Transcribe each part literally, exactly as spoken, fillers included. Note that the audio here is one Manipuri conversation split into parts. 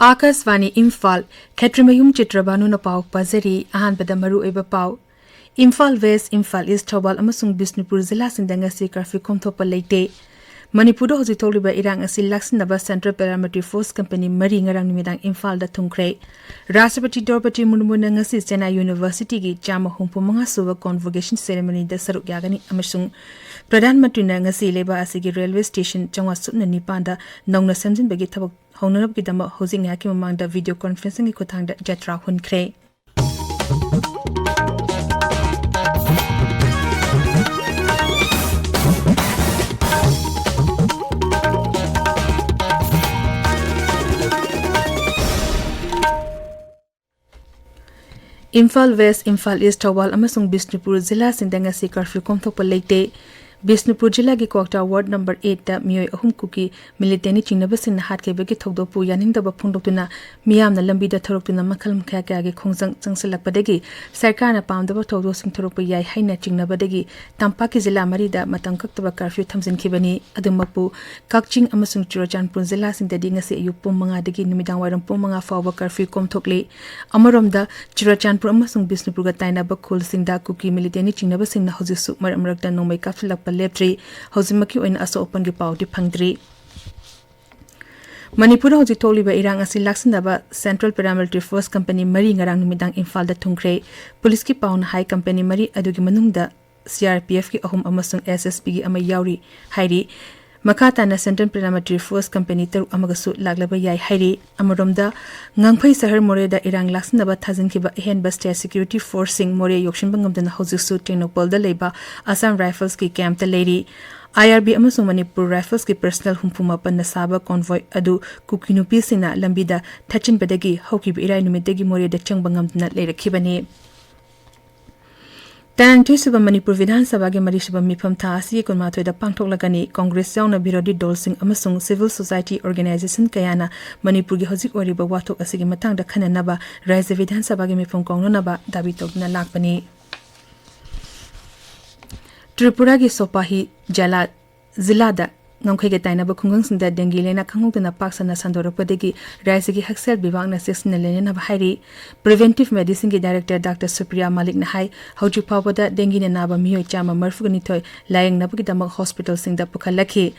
ꯑꯥꯀꯥꯁꯕꯥꯅꯤ ꯏꯝꯐꯥꯜ, ꯈꯦꯇ꯭ꯔꯤꯃꯌꯨꯝ ꯆꯤꯇ꯭ꯔꯕꯥꯅꯨꯅ ꯄꯥꯎ ꯄꯥꯖꯔꯤ꯫ ꯑꯍꯥꯟꯕꯗ ꯃꯔꯨꯑꯣꯏꯕ ꯄꯥꯎ꯫ ꯏꯝꯐꯥꯜ ꯋꯦꯁ, ꯏꯝꯐꯥꯜ ꯏꯁ, ꯊꯧꯕꯥꯜ ꯑꯃꯁꯨꯡ ꯕꯤꯁꯅꯨꯄꯨꯔ ꯖꯤꯂꯥꯁꯤꯡꯗ ꯉꯁꯤ ꯀꯔꯐ꯭ꯌꯨ ꯀꯣꯝꯊꯣꯛꯄ ꯂꯩꯇꯦ꯫ ꯃꯅꯤꯄꯨꯔꯗ ꯍꯧꯖꯤꯛ ꯊꯣꯛꯂꯤꯕ ꯏꯔꯥꯡ ꯑꯁꯤ ꯂꯥꯛꯁꯤꯟꯅꯕ Central Paramilitary Force Company ꯃꯔꯤ ꯉꯔꯥꯡ ꯅꯨꯃꯤꯗꯥꯡ ꯏꯝꯐꯥꯜꯗ ꯊꯨꯡꯈ꯭ꯔꯦ꯫ ꯔꯥꯁꯇ꯭ꯔꯄꯇꯤ ꯗ꯭ꯔꯧꯄꯗꯤ ꯃꯨꯔꯃꯨꯅ ꯉꯁꯤ ꯆꯦꯟꯅꯥꯏ ꯌꯨꯅꯤꯚꯔꯁꯤꯇꯤꯒꯤ ꯆꯥꯝꯃ ꯍꯨꯝꯐꯨ ꯃꯉꯥ ꯁꯨꯕ convocation ceremonyꯗ ꯁꯔꯨꯛ ꯌꯥꯒꯅꯤ ꯑꯃꯁꯨꯡ ꯄ꯭ꯔꯙꯥꯟ ꯃꯟꯇ꯭ꯔꯤꯅ ꯉꯁꯤ ꯂꯩꯕꯥꯛ ꯑꯁꯤꯒꯤ ꯔꯦꯜꯋꯦ ꯁ꯭ꯇꯦꯁꯟ ꯆꯥꯝꯃꯉꯥ ꯁꯨꯞꯅ ꯅꯤꯄꯥꯟꯗ ꯅꯧꯅ ꯁꯦꯝꯖꯤꯟꯕꯒꯤ ꯊꯕꯛ ꯍꯧꯅꯔꯛꯄꯒꯤꯗꯃꯛ ꯍꯧꯖꯤꯛ ꯉꯥꯏꯍꯥꯛꯀꯤ ꯃꯃꯥꯡꯗ video conferencingꯒꯤ ꯈꯨꯠꯊꯥꯡꯗ ꯖꯇ꯭ꯔꯥ ꯍꯨꯟꯈ꯭ꯔꯦ꯫ ꯏꯝꯐꯥꯜ ꯋꯦꯁ, ꯏꯝꯐꯥꯜ ꯏꯁ, ꯊꯧꯕꯥꯜ ꯑꯃꯁꯨꯡ ꯕꯤꯁꯅꯨꯄꯨꯔ ꯖꯤꯂꯥꯁꯤꯡꯗ ꯉꯁꯤ ꯀꯔꯐ꯭ꯌꯨ ꯀꯣꯝꯊꯣꯛꯄ ꯂꯩꯇꯦ꯫ ꯕꯤꯁꯅꯨꯄꯨꯔ ꯖꯤꯂꯥꯒꯤ ꯀ꯭ꯋꯥꯛꯇꯥ ꯋꯥꯔꯗ ꯅꯝꯕꯔ eightꯇ ꯃꯤꯑꯣꯏ ꯑꯍꯨꯝ ꯀꯨꯀꯤ ꯃꯤꯂꯤꯇꯦꯟꯠꯅ ꯆꯤꯡꯅꯕꯁꯤꯡꯅ ꯍꯥꯠꯈꯤꯕꯒꯤ ꯊꯧꯗꯣꯛꯄꯨ ꯌꯥꯅꯤꯡꯗꯕ ꯐꯣꯡꯗꯣꯛꯇꯨꯅ ꯃꯤꯌꯥꯝꯅ ꯂꯝꯕꯤꯗ ꯊꯣꯔꯛꯇꯨꯅ ꯃꯈꯜ ꯃꯈꯥ ꯀꯌꯥꯒꯤ ꯈꯣꯡꯖꯪ ꯆꯪꯁꯤꯜꯂꯛꯄꯗꯒꯤ ꯁꯔꯀꯥꯔꯅ ꯄꯥꯝꯗꯕ ꯊꯧꯗꯣꯛꯁꯤꯡ ꯊꯣꯔꯛꯄ ꯌꯥꯏ ꯍꯥꯏꯅ ꯆꯤꯡꯅꯕꯗꯒꯤ ꯇꯝꯄꯥꯛꯀꯤ ꯖꯤꯂꯥ ꯃꯔꯤꯗ ꯃꯇꯝ ꯀꯛꯇꯕ ꯀꯔꯐ꯭ꯌꯨ ꯊꯝꯖꯤꯟꯈꯤꯕꯅꯤ꯫ ꯑꯗꯨꯃꯛꯄꯨ, ꯀꯛꯆꯤꯡ ꯑꯃꯁꯨꯡ ꯆꯨꯔꯆꯥꯟꯄꯨꯔ ꯖꯤꯂꯥꯁꯤꯡꯗꯗꯤ ꯉꯁꯤ ꯑꯌꯨꯛ ꯄꯨꯡ ꯃꯉꯥꯗꯒꯤ ꯅꯨꯃꯤꯗꯥꯡ ꯋꯥꯏꯔꯝ ꯄꯨꯡ ꯃꯉꯥ ꯐꯥꯎꯕ ꯀꯔꯐ꯭ꯌꯨ ꯀꯣꯝꯊꯣꯛꯂꯤ꯫ ꯑꯃꯔꯣꯝꯗ, ꯆꯨꯔꯆꯥꯟꯄꯨꯔ ꯑꯃꯁꯨꯡ ꯕꯤꯁꯅꯨꯄꯨꯔꯒ ꯇꯥꯏꯅꯕ ꯈꯨꯜꯁꯤꯡꯗ ꯀꯨꯀꯤ ꯃꯤꯂꯤꯇꯦꯟꯠꯅ ꯆꯤꯡꯅꯕꯁꯤꯡꯅ ꯍꯧꯖꯤꯛꯁꯨ ꯃꯔꯛ ꯃꯔꯛꯇ ꯅꯣꯡꯃꯩ ꯀꯥꯞꯁꯤꯜꯂꯛꯄ ꯂꯦꯞꯇ꯭ꯔꯤ꯫ ꯍꯧꯖꯤꯛꯃꯛꯀꯤ ꯑꯣꯏꯅ ꯑꯁꯣꯛ ꯑꯄꯟꯒꯤ ꯄꯥꯎꯗꯤ ꯐꯪꯗ꯭ꯔꯤ꯫ ꯃꯅꯤꯄꯨꯔꯗ ꯍꯧꯖꯤꯛ ꯊꯣꯛꯂꯤꯕ ꯏꯔꯥꯡ ꯑꯁꯤ ꯂꯥꯛꯁꯤꯟꯅꯕ Central Paramilitary Force Company ꯃꯔꯤ ꯉꯔꯥꯡ ꯅꯨꯃꯤꯗꯥꯡ ꯏꯝꯐꯥꯜꯗ ꯊꯨꯡꯈ꯭ꯔꯦ꯫ ꯄꯨꯂꯤꯁꯀꯤ ꯄꯥꯎꯅ ꯍꯥꯏ, company ꯃꯔꯤ ꯑꯗꯨꯒꯤ ꯃꯅꯨꯡꯗ CRPFꯀꯤ ꯑꯍꯨꯝ ꯑꯃꯁꯨꯡ SSBꯒꯤ ꯑꯃ ꯌꯥꯎꯔꯤ ꯍꯥꯏꯔꯤ꯫ ꯃꯈꯥ ꯇꯥꯅ Central Paramilitary Force Company ꯇꯔꯨꯛ ꯑꯃꯒꯁꯨ ꯂꯥꯛꯂꯕ ꯌꯥꯏ ꯍꯥꯏꯔꯤ꯫ ꯑꯃꯔꯣꯝꯗ, ꯉꯥꯡꯐꯩ ꯁꯍꯔ ꯃꯣꯔꯦꯗ ꯏꯔꯥꯡ ꯂꯥꯛꯁꯤꯟꯅꯕ ꯊꯥꯖꯤꯟꯈꯤꯕ ꯑꯍꯦꯟꯕ state security forceꯁꯤꯡ ꯃꯣꯔꯦ ꯌꯧꯁꯤꯟꯕ ꯉꯝꯗꯅ ꯍꯧꯖꯤꯛꯁꯨ ꯇꯦꯡꯅꯧꯄꯜꯗ ꯂꯩꯕ Assam Riflesꯀꯤ campꯇ ꯂꯩꯔꯤ꯫ IRB ꯑꯃꯁꯨꯡ ꯃꯅꯤꯄꯨꯔ Riflesꯀꯤ personnel ꯍꯨꯝꯐꯨ ꯃꯥꯄꯟꯅ ꯁꯥꯕ convoy ꯑꯗꯨ ꯀꯨꯀꯤ ꯅꯨꯄꯤꯁꯤꯡꯅ ꯂꯝꯕꯤꯗ ꯊꯠꯆꯤꯟꯕꯗꯒꯤ ꯍꯧꯈꯤꯕ ꯏꯔꯥꯏ ꯅꯨꯃꯤꯠꯇꯒꯤ ꯃꯣꯔꯦꯗ ꯆꯪꯕ ꯉꯝꯗꯅ ꯂꯩꯔꯛꯈꯤꯕꯅꯤ꯫ ꯇꯔꯥꯅꯤꯊꯣꯏ ꯁꯨꯕ ꯃꯅꯤꯄꯨꯔ ꯕꯤꯙꯥꯟ ꯁꯚꯥꯒꯤ ꯃꯔꯤ ꯁꯨꯕ ꯃꯤꯐꯝ ꯊꯥ ꯑꯁꯤꯒꯤ ꯀꯨꯟꯃꯥꯊꯣꯏꯗ ꯄꯥꯡꯊꯣꯛꯂꯒꯅꯤ꯫ ꯀꯪꯒ꯭ꯔꯦꯁ ꯌꯥꯎꯅ ꯕꯤꯔꯣꯙꯤ ꯗꯜꯁꯤꯡ ꯑꯃꯁꯨꯡ civil society organization ꯀꯌꯥꯅ ꯃꯅꯤꯄꯨꯔꯒꯤ ꯍꯧꯖꯤꯛ ꯑꯣꯏꯔꯤꯕ ꯋꯥꯊꯣꯛ ꯑꯁꯤꯒꯤ ꯃꯇꯥꯡꯗ ꯈꯟꯅꯅꯕ ꯔꯥꯖ꯭ꯌ ꯕꯤꯙꯥꯟ ꯁꯚꯥꯒꯤ ꯃꯤꯐꯝ ꯀꯧꯅꯅꯕ ꯗꯥꯕꯤ ꯇꯧꯗꯨꯅ ꯂꯥꯛꯄꯅꯤ꯫ ꯇ꯭ꯔꯤꯄꯨꯔꯥꯒꯤ ꯁꯣꯄꯥꯍꯤ ꯖꯂꯥ-, ꯖꯤꯂꯥꯗ ꯉꯝꯈꯩꯒ ꯇꯥꯏꯅꯕ ꯈꯨꯡꯒꯪꯁꯤꯡꯗ dengue ꯂꯥꯏꯅꯥ ꯈꯪꯍꯧꯗꯅ ꯄꯥꯛ ꯁꯟꯅ ꯁꯟꯗꯣꯔꯛꯄꯗꯒꯤ ꯔꯥꯖ꯭ꯌꯒꯤ ꯍꯛꯁꯦꯜ ꯕꯤꯚꯥꯒꯅ ꯆꯦꯛꯁꯤꯟꯅ ꯂꯩꯅꯅꯕ ꯍꯥꯏꯔꯤ꯫ Preventive Medicineꯒꯤ director Doctor Supriya Malikꯅ ꯍꯥꯏ, ꯍꯧꯖꯤꯛ ꯐꯥꯎꯕꯗ dengueꯅ ꯅꯥꯕ ꯃꯤꯑꯣꯏ ꯆꯥꯝꯃ ꯃꯔꯤꯐꯨꯒ ꯅꯤꯊꯣꯏ ꯂꯥꯌꯦꯡꯅꯕꯒꯤꯗꯃꯛ hospitalꯁꯤꯡꯗ ꯄꯨꯈꯠꯂꯛꯈꯤ꯫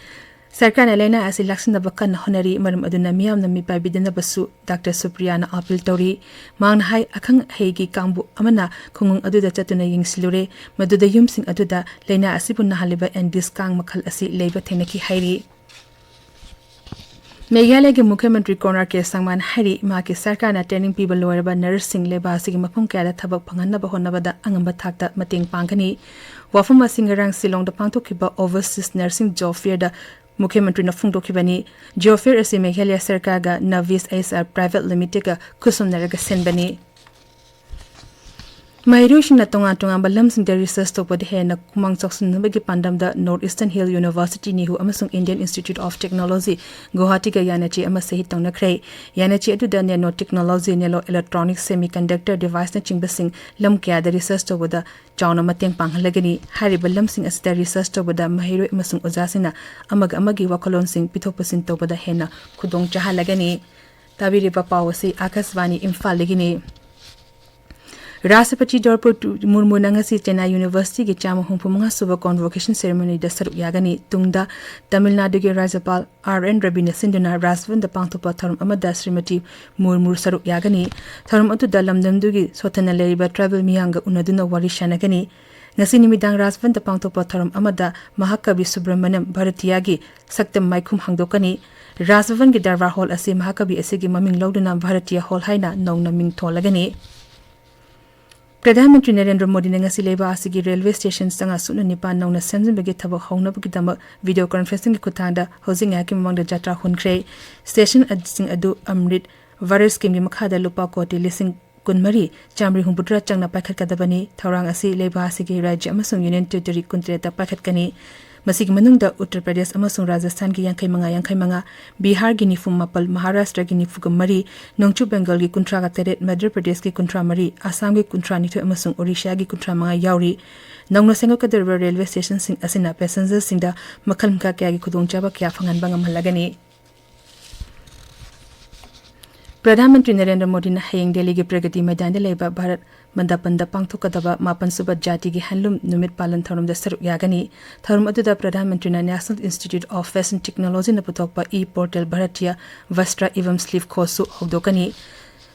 ꯁꯔꯀꯥꯔꯅ ꯂꯥꯏꯅꯥ ꯑꯁꯤ ꯂꯥꯛꯁꯤꯟꯅꯕ ꯀꯟꯅ ꯍꯣꯠꯅꯔꯤ, ꯃꯔꯝ ꯑꯗꯨꯅ ꯃꯤꯌꯥꯝꯅ ꯃꯤꯄꯥꯏꯕꯤꯗꯅꯕꯁꯨ Doctor Supriyaꯅ appeal ꯇꯧꯔꯤ꯫ ꯃꯍꯥꯛꯅ ꯍꯥꯏ, ꯑꯈꯪ ꯑꯍꯩꯒꯤ ꯀꯥꯡꯕꯨ ꯑꯃꯅ ꯈꯨꯡꯒꯪ ꯑꯗꯨꯗ ꯆꯠꯇꯨꯅ ꯌꯦꯡꯁꯤꯜꯂꯨꯔꯦ, ꯃꯗꯨꯗ ꯌꯨꯝꯁꯤꯡ ꯑꯗꯨꯗ ꯂꯥꯏꯅꯥ ꯑꯁꯤꯕꯨ ꯅꯥꯍꯜꯂꯤꯕ Aedes ꯀꯥꯡ ꯃꯈꯜ ꯑꯁꯤ ꯂꯩꯕ ꯊꯦꯡꯅꯈꯤ ꯍꯥꯏꯔꯤ꯫ ꯃꯦꯘꯥꯂꯌꯒꯤ ꯃꯨꯈ꯭ꯌ ꯃꯟꯇ꯭ꯔꯤ ꯀꯣꯅꯔ ꯀꯦ ꯁꯪꯃꯥꯅ ꯍꯥꯏꯔꯤ, ꯃꯍꯥꯛꯀꯤ ꯁꯔꯀꯥꯔꯅ training ꯄꯤꯕ ꯂꯣꯏꯔꯕ nurseꯁꯤꯡ ꯂꯩꯕꯥꯛ ꯑꯁꯤꯒꯤ ꯃꯐꯝ ꯀꯌꯥꯗ ꯊꯕꯛ ꯐꯪꯍꯟꯅꯕ ꯍꯣꯠꯅꯕꯗ ꯑꯉꯝꯕ ꯊꯥꯛꯇ ꯃꯇꯦꯡ ꯄꯥꯡꯒꯅꯤ꯫ ꯋꯥꯐꯝ ꯑꯁꯤ ꯉꯔꯥꯡ ꯁꯤꯂꯣꯡꯗ ꯄꯥꯡꯊꯣꯛꯈꯤꯕ Overseas Nursing Job Fairꯗ ꯃꯨꯈ꯭ꯌ ꯃꯟꯇ꯭ꯔꯤꯅ ꯐꯣꯡꯗꯣꯛꯈꯤꯕꯅꯤ꯫ Job Fair ꯑꯁꯤ Meghalaya ꯁꯔꯀꯥꯔꯒ Navis H R Private Limitedꯀ ꯈꯨꯠꯁꯝꯅꯔꯒ ꯁꯤꯟꯕꯅꯤ꯫ ꯃꯍꯩꯔꯣꯏꯁꯤꯡꯅ ꯇꯣꯉꯥꯟ ꯇꯣꯉꯥꯟꯕ ꯂꯝꯁꯤꯡꯗ research ꯇꯧꯕꯗ ꯍꯦꯟꯅ ꯈꯨꯃꯥꯡ ꯆꯥꯎꯁꯤꯟꯅꯕꯒꯤ ꯄꯥꯟꯗꯝꯗ North Eastern Hill University, NEHU ꯑꯃꯁꯨꯡ Indian Institute of Technology, ꯒꯨꯋꯥꯍꯥꯇꯤꯒ ꯌꯥꯅꯆꯦ ꯑꯃ ꯁꯍꯤ ꯇꯧꯅꯈ꯭ꯔꯦ꯫ ꯌꯥꯅꯆꯦ ꯑꯗꯨꯗ nanotechnology, nanoelectronics, semiconductor deviceꯅꯆꯤꯡꯕꯁꯤꯡ ꯂꯝ ꯀꯌꯥꯗ research ꯇꯧꯕꯗ ꯆꯥꯎꯅ ꯃꯇꯦꯡ ꯄꯥꯡꯍꯜꯂꯒꯅꯤ꯫ ꯍꯥꯏꯔꯤꯕ ꯂꯝꯁꯤꯡ ꯑꯁꯤꯗ research ꯇꯧꯕꯗ ꯃꯍꯩꯔꯣꯏ ꯑꯃꯁꯨꯡ ꯑꯣꯖꯥꯁꯤꯡꯅ ꯑꯃꯒ ꯑꯃꯒꯤ ꯋꯥꯈꯜꯂꯣꯟꯁꯤꯡ ꯄꯤꯊꯣꯛ ꯄꯤꯁꯤꯟ ꯇꯧꯕꯗ ꯍꯦꯟꯅ ꯈꯨꯗꯣꯡ ꯆꯥꯍꯜꯂꯒꯅꯤ꯫ ꯇꯥꯕꯤꯔꯤꯕ ꯄꯥꯎ ꯑꯁꯤ ꯑꯥꯀꯥꯁꯕꯥꯅꯤ ꯏꯝꯐꯥꯜꯗꯒꯤꯅꯤ꯫ ꯔꯥꯁꯇ꯭ꯔꯄꯇꯤ ꯗ꯭ꯔꯧꯄꯗꯤ ꯃꯨꯔꯃꯨꯅ ꯉꯁꯤ ꯆꯦꯟꯅꯥꯏ Universityꯒꯤ ꯆꯥꯝꯃ ꯍꯨꯝꯐꯨ ꯃꯉꯥ ꯁꯨꯕ convocation ceremonyꯗ ꯁꯔꯨꯛ ꯌꯥꯒꯅꯤ꯫ ꯇꯨꯡꯗ ꯇꯥꯃꯤꯜ ꯅꯥꯗꯨꯒꯤ ꯔꯥꯖ꯭ꯌꯄꯥꯜ ꯑꯥꯔ ꯑꯦꯟ ꯔꯕꯤꯅ ꯁꯤꯟꯗꯨꯅ ꯔꯥꯖꯚꯕꯟꯗ ꯄꯥꯡꯊꯣꯛꯄ ꯊꯧꯔꯝ ꯑꯃꯗ ꯁ꯭ꯔꯤꯃꯇꯤ ꯃꯨꯔꯃꯨ ꯁꯔꯨꯛ ꯌꯥꯒꯅꯤ꯫ ꯊꯧꯔꯝ ꯑꯗꯨꯗ ꯂꯝꯗꯝꯗꯨꯒꯤ ꯁꯣꯠꯊꯅ ꯂꯩꯔꯤꯕ tribal ꯃꯤꯌꯥꯝꯒ ꯎꯅꯗꯨꯅ ꯋꯥꯔꯤ ꯁꯥꯟꯅꯒꯅꯤ꯫ ꯉꯁꯤ ꯅꯨꯃꯤꯗꯥꯡ ꯔꯥꯖꯚꯕꯟꯗ ꯄꯥꯡꯊꯣꯛꯄ ꯊꯧꯔꯝ ꯑꯃꯗ ꯃꯍꯥꯀꯕꯤ ꯁꯨꯕ꯭ꯔꯃꯅ꯭ꯌꯝ ꯚꯥꯔꯇꯤꯌꯥꯒꯤ ꯁꯛꯇꯝ ꯃꯥꯏꯈꯨꯝ ꯍꯥꯡꯗꯣꯛꯀꯅꯤ꯫ ꯔꯥꯖꯚꯕꯟꯒꯤ ꯗꯔꯕꯥꯔ ꯍꯣꯜ ꯑꯁꯤ ꯃꯍꯥꯀꯕꯤ ꯑꯁꯤꯒꯤ ꯃꯃꯤꯡ ꯂꯧꯗꯨꯅ ꯚꯥꯔꯇꯤꯌꯥ ꯍꯣꯜ ꯍꯥꯏꯅ ꯅꯧꯅ ꯃꯤꯡ ꯊꯣꯜꯂꯒꯅꯤ꯫ ꯄ꯭ꯔꯙꯥꯟ ꯃꯟꯇ꯭ꯔꯤ ꯅꯔꯦꯟꯗ꯭ꯔ ꯃꯣꯗꯤꯅ ꯉꯁꯤ ꯂꯩꯕꯥꯛ ꯑꯁꯤꯒꯤ railway station ꯆꯥꯝꯃꯉꯥ ꯁꯨꯞꯅ ꯅꯤꯄꯥꯟ ꯅꯧꯅ ꯁꯦꯝꯖꯤꯟꯕꯒꯤ ꯊꯕꯛ ꯍꯧꯅꯕꯒꯤꯗꯃꯛ video conferencingꯒꯤ ꯈꯨꯠꯊꯥꯡꯗ ꯍꯧꯖꯤꯛ ꯉꯥꯏꯍꯥꯛꯀꯤ ꯃꯃꯥꯡꯗ ꯖꯥꯇ꯭ꯔꯥ ꯍꯣꯟꯈ꯭ꯔꯦ꯫ Stationꯁꯤꯡ ꯑꯗꯨ ꯑꯃ꯭ꯔꯤꯠ ꯚꯥꯔꯠ schemeꯒꯤ ꯃꯈꯥꯗ ꯂꯨꯄꯥ ꯀꯣꯇꯤ ꯂꯤꯁꯤꯡ ꯀꯨꯟꯃꯔꯤ ꯆꯥꯃꯔꯤ ꯍꯨꯝꯐꯨꯇꯔꯥ ꯆꯪꯅ ꯄꯥꯏꯈꯠꯀꯗꯕꯅꯤ꯫ ꯊꯧꯔꯥꯡ ꯑꯁꯤ ꯂꯩꯕꯥꯛ ꯑꯁꯤꯒꯤ ꯔꯥꯖ꯭ꯌ ꯑꯃꯁꯨꯡ Union Territory ꯀꯨꯟꯇꯔꯦꯠꯇ ꯄꯥꯏꯈꯠꯀꯅꯤ꯫ ꯃꯁꯤꯒꯤ ꯃꯅꯨꯡꯗ ꯎꯠꯇꯔ ꯄ꯭ꯔꯗꯦꯁ ꯑꯃꯁꯨꯡ ꯔꯥꯖꯁꯊꯥꯟꯒꯤ ꯌꯥꯡꯈꯩ ꯃꯉꯥ, ꯌꯥꯡꯈꯩ ꯃꯉꯥ, ꯕꯤꯍꯥꯔꯒꯤ ꯅꯤꯐꯨ ꯃꯥꯄꯜ, ꯃꯍꯥꯔꯥꯁꯇ꯭ꯔꯒꯤ ꯅꯤꯐꯨꯒ ꯃꯔꯤ, ꯅꯣꯡꯆꯨꯞ ꯕꯦꯡꯒꯜꯒꯤ ꯀꯨꯟꯊ꯭ꯔꯥꯒ ꯇꯔꯦꯠ, ꯃꯙ꯭ꯌ ꯄ꯭ꯔꯗꯦꯁꯀꯤ ꯀꯨꯟꯊ꯭ꯔꯥ ꯃꯔꯤ, ꯑꯁꯥꯝꯒꯤ ꯀꯨꯟꯊ꯭ꯔꯥ ꯅꯤꯊꯣꯏ ꯑꯃꯁꯨꯡ ꯑꯣꯔꯤꯁꯥꯒꯤ ꯀꯨꯟꯊ꯭ꯔꯥ ꯃꯉꯥ ꯌꯥꯎꯔꯤ꯫ ꯅꯧꯅ ꯁꯦꯝꯒꯠꯀꯗꯧꯔꯤꯕ ꯔꯦꯜꯋꯦ ꯁ꯭ꯇꯦꯁꯟꯁꯤꯡ ꯑꯁꯤꯅ ꯄꯦꯁꯦꯟꯖꯔꯁꯤꯡꯗ ꯃꯈꯜ ꯃꯈꯥ ꯀꯌꯥꯒꯤ ꯈꯨꯗꯣꯡꯆꯥꯕ ꯀꯌꯥ ꯐꯪꯍꯟꯕ ꯉꯝꯍꯜꯂꯒꯅꯤ꯫ ꯄ꯭ꯔꯙꯥꯟ ꯃꯟꯇ꯭ꯔꯤ ꯅꯔꯦꯟꯗ꯭ꯔ ꯃꯣꯗꯤꯅ ꯍꯌꯦꯡ ꯗꯦꯜꯂꯤꯒꯤ ꯄ꯭ꯔꯒꯇꯤ ꯃꯩꯗꯥꯟꯗ ꯂꯩꯕ ꯚꯥꯔꯠ ꯃꯟꯗꯄꯟꯗ ꯄꯥꯡꯊꯣꯛꯀꯗꯕ ꯃꯥꯄꯟ ꯁꯨꯕ ꯖꯥꯇꯤꯒꯤ ꯍꯦꯟꯂꯨꯝ ꯅꯨꯃꯤꯠ ꯄꯥꯂꯟ ꯊꯧꯔꯝꯗ ꯁꯔꯨꯛ ꯌꯥꯒꯅꯤ꯫ ꯊꯧꯔꯝ ꯑꯗꯨꯗ ꯄ꯭ꯔꯙꯥꯟ ꯃꯟꯇ꯭ꯔꯤꯅ National Institute of Fashion Technologyꯅ ꯄꯨꯊꯣꯛꯄ e-portal Bharatiya Vastra Evam Sleeve Khoshꯁꯨ ꯍꯧꯗꯣꯛꯀꯅꯤ꯫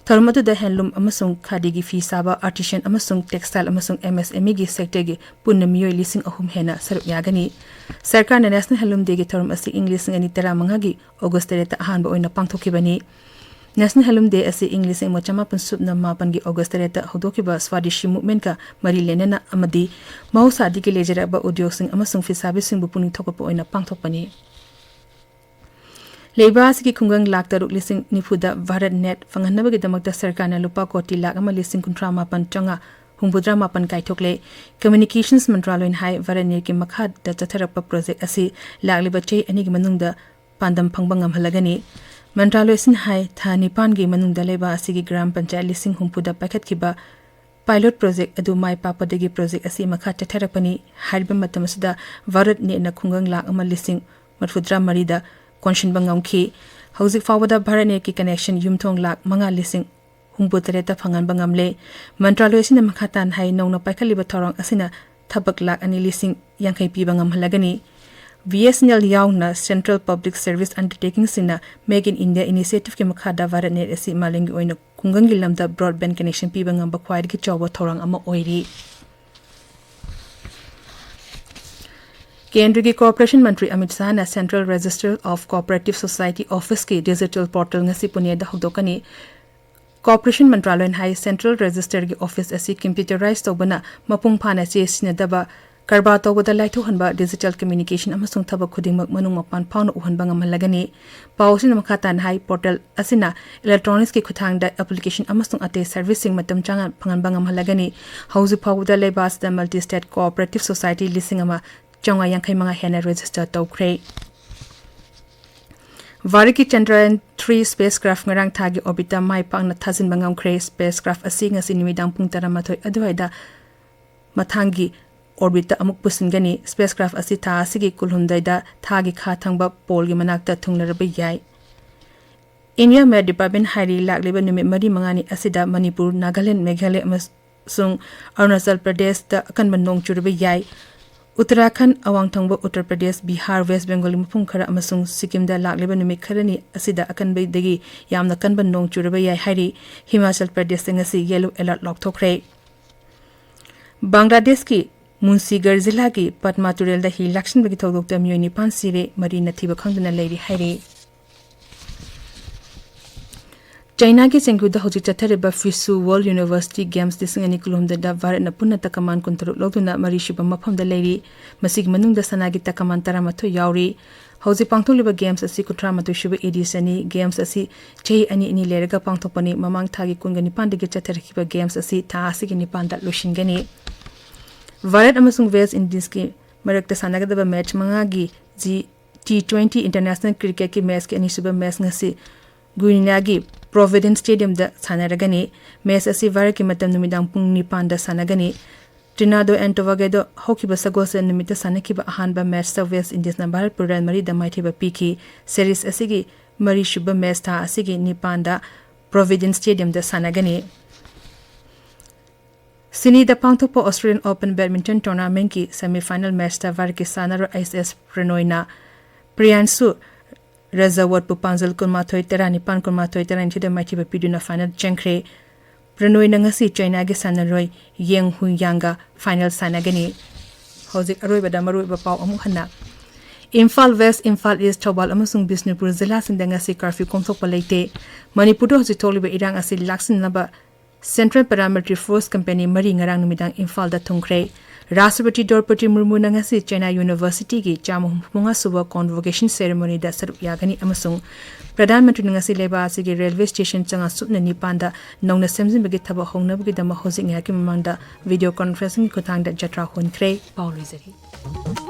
ꯊꯧꯔꯝ ꯑꯗꯨꯗ ꯍꯦꯟꯂꯨꯝ ꯑꯃꯁꯨꯡ ꯈꯥꯗꯤꯒꯤ ꯐꯤ ꯁꯥꯕ, ꯑꯥꯔꯇꯤꯁꯥꯟ ꯑꯃꯁꯨꯡ ꯇꯦꯛꯁꯇꯥꯏꯜ ꯑꯃꯁꯨꯡ ꯑꯦꯝ ꯑꯦꯁ ꯑꯦꯝ ꯏꯒꯤ ꯁꯦꯛꯇꯔꯒꯤ ꯄꯨꯟꯅ ꯃꯤꯑꯣꯏ ꯂꯤꯁꯤꯡ ꯑꯍꯨꯝ ꯍꯦꯟꯅ ꯁꯔꯨꯛ ꯌꯥꯒꯅꯤ꯫ ꯁꯔꯀꯥꯔꯅ ꯅꯦꯁꯅꯦꯜ ꯍꯦꯟꯂꯨꯝ ꯗꯦꯒꯤ ꯊꯧꯔꯝ ꯑꯁꯤ ꯏꯪ ꯂꯤꯁꯤꯡ ꯑꯅꯤ ꯇꯔꯥꯃꯉꯥꯒꯤ ꯑꯣꯒꯁ ꯇꯔꯦꯠꯇ ꯑꯍꯥꯟꯕ ꯑꯣꯏꯅ ꯄꯥꯡꯊꯣꯛꯈꯤꯕꯅꯤ꯫ ꯅꯦꯁꯅꯦꯜ ꯍꯦꯟꯂꯨꯝ ꯗꯦ ꯑꯁꯤ ꯏꯪ ꯂꯤꯁꯤꯡ ꯑꯃ ꯆꯃꯥꯄꯟ ꯁꯨꯞꯅ ꯃꯥꯄꯟꯒꯤ ꯑꯣꯒꯁ ꯇꯔꯦꯠꯇ ꯍꯧꯗꯣꯛꯈꯤꯕ ꯁ꯭ꯋꯥꯗꯦꯁꯤ ꯃꯨꯚꯃꯦꯟꯠꯀ ꯃꯔꯤ ꯂꯩꯅꯅ ꯑꯃꯗꯤ ꯃꯍꯧꯁꯥꯗꯒꯤ ꯂꯩꯖꯔꯛꯄ ꯎꯗ꯭ꯌꯣꯒꯁꯤꯡ ꯑꯃꯁꯨꯡ ꯐꯤꯁꯥꯕꯤꯁꯤꯡꯕꯨ ꯄꯨꯛꯅꯤꯡ ꯊꯧꯒꯠꯄ ꯑꯣꯏꯅ ꯄꯥꯡꯊꯣꯛꯄꯅꯤ꯫ ꯂꯩꯕꯥꯛ ꯑꯁꯤꯒꯤ ꯈꯨꯡꯒꯪ ꯂꯥꯈ ꯇꯔꯨꯛ ꯂꯤꯁꯤꯡ ꯅꯤꯐꯨꯗ ꯚꯥꯔꯠ ꯅꯦꯠ ꯐꯪꯍꯟꯅꯕꯒꯤꯗꯃꯛꯇ ꯁꯔꯀꯥꯔꯅ ꯂꯨꯄꯥ ꯀꯣꯇꯤ ꯂꯥꯈ ꯑꯃ ꯂꯤꯁꯤꯡ ꯀꯨꯟꯊ꯭ꯔꯥ ꯃꯥꯄꯟ ꯆꯥꯝꯃꯉꯥ ꯍꯨꯝꯐꯨꯇꯔꯥ ꯃꯥꯄꯟ ꯀꯥꯏꯊꯣꯛꯂꯦ꯫ ꯀꯝꯃ꯭ꯌꯨꯅꯤꯀꯦꯁꯟꯁ ꯃꯟꯇ꯭ꯔꯥꯂꯣꯏꯅ ꯍꯥꯏ, ꯚꯥꯔꯠ ꯅꯦꯠꯀꯤ ꯃꯈꯥꯗ ꯆꯠꯊꯔꯛꯄ ꯄ꯭ꯔꯣꯖꯦꯛ ꯑꯁꯤ ꯂꯥꯛꯂꯤꯕ ꯆꯍꯤ ꯑꯅꯤꯒꯤ ꯃꯅꯨꯡꯗ ꯄꯥꯟꯗꯝ ꯐꯪꯕ ꯉꯝꯍꯜꯂꯒꯅꯤ꯫ ꯃꯟꯇ꯭ꯔꯥꯂꯣꯏ ꯑꯁꯤꯅ ꯍꯥꯏ, ꯊꯥ ꯅꯤꯄꯥꯟꯒꯤ ꯃꯅꯨꯡꯗ ꯂꯩꯕꯥꯛ ꯑꯁꯤꯒꯤ ꯒ꯭ꯔꯥꯝ ꯄꯟꯆꯥꯌꯠ ꯂꯤꯁꯤꯡ ꯍꯨꯝꯐꯨꯗ ꯄꯥꯏꯈꯠꯈꯤꯕ ꯄꯥꯏꯂꯣꯠ ꯄ꯭ꯔꯣꯖꯦꯛ ꯑꯗꯨ ꯃꯥꯏ ꯄꯥꯛꯄꯗꯒꯤ ꯄ꯭ꯔꯣꯖꯦꯛ ꯑꯁꯤ ꯃꯈꯥ ꯆꯠꯊꯔꯛꯄꯅꯤ꯫ ꯍꯥꯏꯔꯤꯕ ꯃꯇꯝ ꯑꯁꯤꯗ ꯚꯥꯔꯠ ꯅꯦꯠꯅ ꯈꯨꯡꯒꯪ ꯂꯥꯈ ꯑꯃ ꯂꯤꯁꯤꯡ ꯃꯔꯤꯐꯨꯇꯔꯥ ꯃꯔꯤꯗ ꯀꯣꯟꯁꯤꯟꯕ ꯉꯝꯈꯤ꯫ ꯍꯧꯖꯤꯛ ꯐꯥꯎꯕꯗ ꯚꯥꯔꯠ ꯅꯦꯠꯀꯤ ꯀꯅꯦꯛꯁꯟ ꯌꯨꯝꯊꯣꯡ ꯂꯥꯈ ꯃꯉꯥ ꯂꯤꯁꯤꯡ ꯍꯨꯝꯐꯨꯇꯔꯦꯠꯇ ꯐꯪꯍꯟꯕ ꯉꯝꯂꯦ꯫ ꯃꯟꯇ꯭ꯔꯥꯂꯣꯏ ꯑꯁꯤꯅ ꯃꯈꯥ ꯇꯥꯅ ꯍꯥꯏ, ꯅꯧꯅ ꯄꯥꯏꯈꯠꯂꯤꯕ ꯊꯧꯔꯥꯡ ꯑꯁꯤꯅ ꯊꯕꯛ ꯂꯥꯈ ꯑꯅꯤ ꯂꯤꯁꯤꯡ ꯌꯥꯡꯈꯩ ꯄꯤꯕ ꯉꯝꯍꯜꯂꯒꯅꯤ꯫ ꯕꯤ ꯑꯦꯁ ꯑꯦꯟ ꯑꯦꯜ ꯌꯥꯎꯅ Central Public Service Undertakingꯁꯤꯡꯅ Make in India Initiativeꯀꯤ ꯃꯈꯥꯗ ꯚꯥꯔꯠ ꯅꯦꯠ ꯑꯁꯤ ꯃꯥꯂꯦꯝꯒꯤ ꯑꯣꯏꯅ ꯈꯨꯡꯒꯪꯒꯤ ꯂꯝꯗ broadband connection ꯄꯤꯕ ꯉꯝꯕ ꯈ꯭ꯋꯥꯏꯗꯒꯤ ꯆꯥꯎꯕ ꯊꯧꯔꯥꯡ ꯑꯃ ꯑꯣꯏꯔꯤ꯫ ꯀꯦꯟꯗ꯭ꯔꯒꯤ cooperation Mantri Amit ꯁꯥꯍꯅ Central Register of Cooperative Society Officeꯀꯤ digital portal ꯉꯁꯤ ꯄꯨꯅꯦꯗ ꯍꯧꯗꯣꯛꯀꯅꯤ꯫ ꯀꯣꯑꯣꯄꯔꯦꯁꯟ ꯃꯟꯇ꯭ꯔꯥꯂꯣꯏꯅ ꯍꯥꯏ, Central Registerꯒꯤ office ꯑꯁꯤ computerize ꯇꯧꯕꯅ ꯃꯄꯨꯡ ꯐꯥꯅ ꯆꯦ ꯁꯤꯖꯤꯟꯅꯗꯕ, ꯀꯔꯕꯥꯔ ꯇꯧꯕꯗ ꯂꯥꯏꯊꯣꯛꯍꯟꯕ, digital communication ꯑꯃꯁꯨꯡ ꯊꯕꯛ ꯈꯨꯗꯤꯡꯃꯛ ꯃꯅꯨꯡ ꯃꯄꯥꯟ ꯐꯥꯎꯅ ꯎꯍꯟꯕ ꯉꯝꯍꯜꯂꯒꯅꯤ꯫ ꯄꯥꯎ ꯑꯁꯤꯅ ꯃꯈꯥ ꯇꯥꯅ ꯍꯥꯏ, portal ꯑꯁꯤꯅ electronicsꯀꯤ ꯈꯨꯠꯊꯥꯡꯗ application ꯑꯃꯁꯨꯡ ꯑꯇꯩ serviceꯁꯤꯡ ꯃꯇꯝ ꯆꯥꯅ ꯐꯪꯍꯟꯕ ꯉꯝꯍꯜꯂꯒꯅꯤ꯫ ꯍꯧꯖꯤꯛ ꯐꯥꯎꯕꯗ ꯂꯩꯕꯥꯛ ꯑꯁꯤꯗ multi state cooperative society ꯂꯤꯁꯤꯡ ꯑꯃ ꯆꯥꯝꯃꯉꯥ ꯌꯥꯡꯈꯩ ꯃꯉꯥ ꯍꯦꯟꯅ register ꯇꯧꯈ꯭ꯔꯦ꯫ ꯚꯥꯔꯠꯀꯤ Chandrayaan three spacecraft ꯉꯔꯥꯡ ꯊꯥꯒꯤ orbitꯇ ꯃꯥꯏ ꯄꯥꯛꯅ ꯊꯥꯖꯤꯟꯕ ꯉꯝꯈ꯭ꯔꯦ꯫ Spacecraft ꯑꯁꯤ ꯉꯁꯤ ꯅꯨꯃꯤꯗꯥꯡ ꯄꯨꯡ ꯇꯔꯥꯃꯥꯊꯣꯏ ꯑꯗꯨꯋꯥꯏꯗ ꯃꯊꯪꯒꯤ orbitꯇ ꯑꯃꯨꯛ ꯄꯨꯁꯤꯟꯒꯅꯤ꯫ Spacecraft ꯑꯁꯤ ꯊꯥ ꯑꯁꯤꯒꯤ ꯀꯨꯟꯍꯨꯝꯗꯣꯏꯗ ꯊꯥꯒꯤ ꯈꯥ ꯊꯪꯕ poleꯒꯤ ꯃꯅꯥꯛꯇ ꯊꯨꯡꯂꯔꯕ ꯌꯥꯏ꯫ India Met Department ꯍꯥꯏꯔꯤ, ꯂꯥꯛꯂꯤꯕ ꯅꯨꯃꯤꯠ ꯃꯔꯤ ꯃꯉꯥꯅꯤ ꯑꯁꯤꯗ ꯃꯅꯤꯄꯨꯔ, ꯅꯥꯒꯥꯂꯦꯟꯗ, ꯃꯦꯘꯥꯂꯌ ꯑꯃꯁꯨꯡ ꯑꯔꯨꯅꯥꯆꯜ ꯄ꯭ꯔꯗꯦꯁꯇ ꯑꯀꯟꯕ ꯅꯣꯡ ꯆꯨꯔꯕ ꯌꯥꯏ꯫ ꯎꯠꯇꯔꯥꯈꯟꯗ, ꯑꯋꯥꯡ ꯊꯪꯕ ꯎꯠꯇꯔ ꯄ꯭ꯔꯗꯦꯁ, ꯕꯤꯍꯥꯔ, ꯋꯦꯁ ꯕꯦꯡꯒꯣꯜꯒꯤ ꯃꯐꯝ ꯈꯔ ꯑꯃꯁꯨꯡ ꯁꯤꯛꯀꯤꯝꯗ ꯂꯥꯛꯂꯤꯕ ꯅꯨꯃꯤꯠ ꯈꯔꯅꯤ ꯑꯁꯤꯗ ꯑꯀꯟꯕꯗꯒꯤ ꯌꯥꯝꯅ ꯀꯟꯕ ꯅꯣꯡ ꯆꯨꯔꯕ ꯌꯥꯏ ꯍꯥꯏꯔꯤ꯫ ꯍꯤꯃꯥꯆꯜ ꯄ꯭ꯔꯗꯦꯁꯇ ꯉꯁꯤ yellow alert ꯂꯥꯎꯊꯣꯛꯈ꯭ꯔꯦ꯫ ꯕꯪꯒ꯭ꯂꯥꯗꯦꯁꯀꯤ ꯃꯨꯟꯁꯤꯒꯔ ꯖꯤꯂꯥꯒꯤ ꯄꯗꯃꯥ ꯇꯨꯔꯦꯜꯗ ꯍꯤ ꯂꯥꯛꯁꯤꯟꯕꯒꯤ ꯊꯧꯗꯣꯛꯇ ꯃꯤꯑꯣꯏ ꯅꯤꯄꯥꯟ ꯁꯤꯔꯦ, ꯃꯔꯤꯅ ꯊꯤꯕ ꯈꯪꯗꯅ ꯂꯩꯔꯤ ꯍꯥꯏꯔꯤ꯫ ꯆꯥꯏꯅꯥꯒꯤ ꯆꯦꯡꯒꯨꯗ ꯍꯧꯖꯤꯛ ꯆꯠꯊꯔꯤꯕ ꯐꯤꯁꯨ World University Games ꯂꯤꯁꯤꯡ ꯑꯅꯤ ꯀꯨꯟꯍꯨꯝꯗꯣꯏꯗ ꯚꯥꯔꯠꯅ ꯄꯨꯟꯅ ꯇꯀꯃꯥꯟ ꯀꯨꯟꯇꯔꯨꯛ ꯂꯧꯗꯨꯅ ꯃꯔꯤꯁꯨꯕ ꯃꯐꯝꯗ ꯂꯩꯔꯤ꯫ ꯃꯁꯤꯒꯤ ꯃꯅꯨꯡꯗ ꯁꯅꯥꯒꯤ ꯇꯀꯃꯥꯟ ꯇꯔꯥꯃꯥꯊꯣꯏ ꯌꯥꯎꯔꯤ꯫ ꯍꯧꯖꯤꯛ ꯄꯥꯡꯊꯣꯛꯂꯤꯕ Games ꯑꯁꯤ ꯀꯨꯟꯊ꯭ꯔꯥ ꯃꯥꯊꯣꯏꯁꯨꯕ editionꯅꯤ꯫ Games ꯑꯁꯤ ꯆꯍꯤ ꯑꯅꯤ ꯑꯅꯤ ꯂꯩꯔꯒ ꯄꯥꯡꯊꯣꯛꯄꯅꯤ꯫ ꯃꯃꯥꯡ ꯊꯥꯒꯤ ꯀꯨꯟꯒ ꯅꯤꯄꯥꯟꯗꯒꯤ ꯆꯠꯊꯔꯛꯈꯤꯕ Games ꯑꯁꯤ ꯊꯥ ꯑꯁꯤꯒꯤ ꯅꯤꯄꯥꯟꯗ ꯂꯣꯏꯁꯤꯟꯒꯅꯤ꯫ ꯚꯥꯔꯠ ꯑꯃꯁꯨꯡ ꯋꯦꯁ ꯏꯟꯗꯤꯖꯀꯤ ꯃꯔꯛꯇ ꯁꯥꯟꯅꯒꯗꯕ match ꯃꯉꯥꯒꯤ G T twenty international cricketꯀꯤ matchꯀꯤ ꯑꯅꯤꯁꯨꯕ match ꯉꯁꯤ ꯒꯨꯏꯅꯤꯌꯥꯒꯤ Providence Stadiumꯗ ꯁꯥꯟꯅꯔꯒꯅꯤ꯫ Match ꯑꯁꯤ ꯚꯥꯔꯠꯀꯤ ꯃꯇꯝ ꯅꯨꯃꯤꯗꯥꯡ ꯄꯨꯡ ꯅꯤꯄꯥꯟꯗ ꯁꯥꯟꯅꯒꯅꯤ꯫ Trinidad and Tobagoꯗ ꯍꯧꯈꯤꯕ ꯁꯒꯣꯜꯁꯦꯟ ꯅꯨꯃꯤꯠꯇ ꯁꯥꯟꯅꯈꯤꯕ ꯑꯍꯥꯟꯕ matchꯇ ꯋꯦꯁ ꯏꯟꯗꯤꯖꯅ ꯚꯥꯔꯠꯄꯨ run ꯃꯔꯤꯗ ꯃꯥꯏꯊꯤꯕ ꯄꯤꯈꯤ꯫ Series ꯑꯁꯤꯒꯤ ꯃꯔꯤꯁꯨꯕ match ꯊꯥ ꯑꯁꯤꯒꯤ ꯅꯤꯄꯥꯟꯗ Providence Stadiumꯗ ꯁꯥꯟꯅꯒꯅꯤ꯫ ꯁꯤꯗꯅꯤꯗ ꯄꯥꯡꯊꯣꯛꯄ Australian Open Badminton Tournamentꯀꯤ semi final matchꯇ ꯚꯥꯔꯠꯀꯤ ꯁꯥꯟꯅꯔꯣꯏ ꯑꯩꯆ ꯑꯦꯁ ꯄ꯭ꯔꯅꯣꯏꯅ ꯄ꯭ꯔꯤꯌꯥꯟꯁꯨ ꯔꯖꯥꯋꯠꯄꯨ ꯄꯥꯟꯖꯜ ꯀꯨꯟꯃꯥꯊꯣꯏ ꯇꯔꯥꯅꯤꯄꯥꯟ, ꯀꯨꯟꯃꯥꯊꯣꯏ ꯇꯔꯥꯅꯤꯊꯣꯏꯗ ꯃꯥꯏꯊꯤꯕ ꯄꯤꯗꯨꯅ final ꯆꯪꯈ꯭ꯔꯦ꯫ ꯄ꯭ꯔꯅꯣꯏꯅ ꯉꯁꯤ ꯆꯥꯏꯅꯥꯒꯤ ꯁꯥꯟꯅꯔꯣꯏ ꯌꯦꯡ ꯍꯨꯌꯥꯡꯒ final ꯁꯥꯟꯅꯒꯅꯤ꯫ ꯍꯧꯖꯤꯛ ꯑꯔꯣꯏꯕꯗ ꯃꯔꯨꯑꯣꯏꯕ ꯄꯥꯎ ꯑꯃꯨꯛ ꯍꯟꯅ꯫ ꯏꯝꯐꯥꯜ West, ꯏꯝꯐꯥꯜ East, ꯊꯧꯕꯥꯜ ꯑꯃꯁꯨꯡ ꯕꯤꯁꯅꯨꯄꯨꯔ ꯖꯤꯂꯥꯁꯤꯡꯗ ꯉꯁꯤ curfew ꯀꯣꯝꯊꯣꯛꯄ ꯂꯩꯇꯦ꯫ ꯃꯅꯤꯄꯨꯔꯗ ꯍꯧꯖꯤꯛ ꯊꯣꯛꯂꯤꯕ ꯏꯔꯥꯡ ꯑꯁꯤ ꯂꯥꯛꯁꯤꯟꯅꯕ Central Paramilitary Force Company ꯃꯔꯤ ꯉꯔꯥꯡ ꯅꯨꯃꯤꯗꯥꯡ ꯏꯝꯐꯥꯜꯗ ꯊꯨꯡꯈ꯭ꯔꯦ꯫ ꯔꯥꯁꯇ꯭ꯔꯄꯇꯤ ꯗ꯭ꯔꯧꯄꯗꯤ ꯃꯨꯔꯃꯨꯅ ꯉꯁꯤ ꯆꯥꯏꯅꯥ Universityꯒꯤ ꯆꯥꯝꯃ ꯍꯨꯝꯐꯨ ꯃꯉꯥ ꯁꯨꯕ convocation ceremonyꯗ ꯁꯔꯨꯛ ꯌꯥꯒꯅꯤ ꯑꯃꯁꯨꯡ ꯄ꯭ꯔꯙꯥꯟ ꯃꯟꯇ꯭ꯔꯤꯅ ꯉꯁꯤ ꯂꯩꯕꯥꯛ ꯑꯁꯤꯒꯤ railway station ꯆꯥꯝꯃꯉꯥ ꯁꯨꯞꯅ ꯅꯤꯄꯥꯟꯗ ꯅꯧꯅ ꯁꯦꯝꯖꯤꯟꯕꯒꯤ ꯊꯕꯛ ꯍꯧꯅꯕꯒꯤꯗꯃꯛ ꯍꯧꯖꯤꯛ ꯉꯥꯏꯍꯥꯛꯀꯤ ꯃꯃꯥꯡꯗ video conferencingꯒꯤ ꯈꯨꯠꯊꯥꯡꯗ ꯖꯇ꯭ꯔꯥ ꯍꯣꯟꯈ꯭ꯔꯦ꯫ ꯄꯥꯎ ꯂꯣꯏꯖꯔꯦ꯫